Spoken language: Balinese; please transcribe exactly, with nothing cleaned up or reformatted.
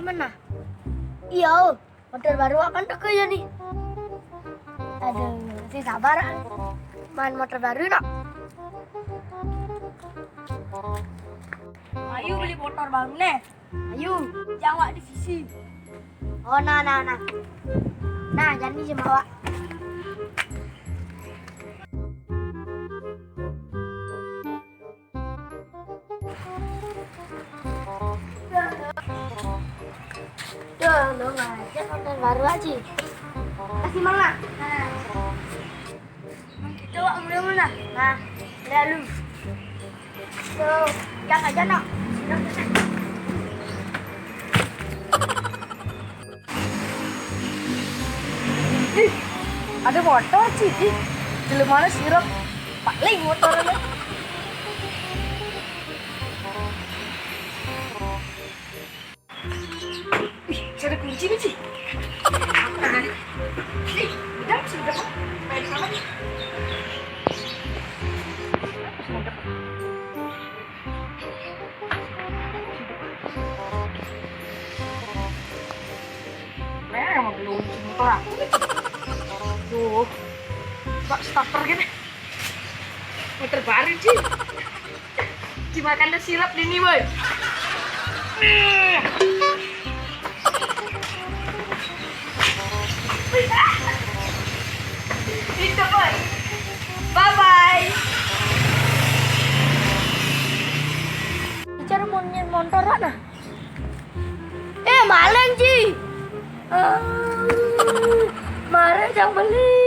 Mana? Iya, motor baru kan teko ya nih. Aduh, si sabar. Man motor baru nak. Ayo beli motor baru nih. Ayo, jawab di sisi. Oh, nah, nah, nah. Nah, jadi si bawa. Tuh, lu ngajak motor baru aja. Kasih mama. Nah. Mang kita wak belum lah. Nah, udah lu. Tuh, jak aja no. Ih, ada motor sih. Ih, jelemana sirep. Paling motornya. Ih, ada kunci nih sih. Nah, nih. Ih, udah sudah. Main apa nih? Sudah. Nah, emang belum semua. Tuh, kok starter gini? Muter baru sih. Dimakan tuh sirap di nih, boy. Itu, boy. Bye bye. Bicara mau nyen motor mana? Eh, maling ji. Ah, mare jang beli.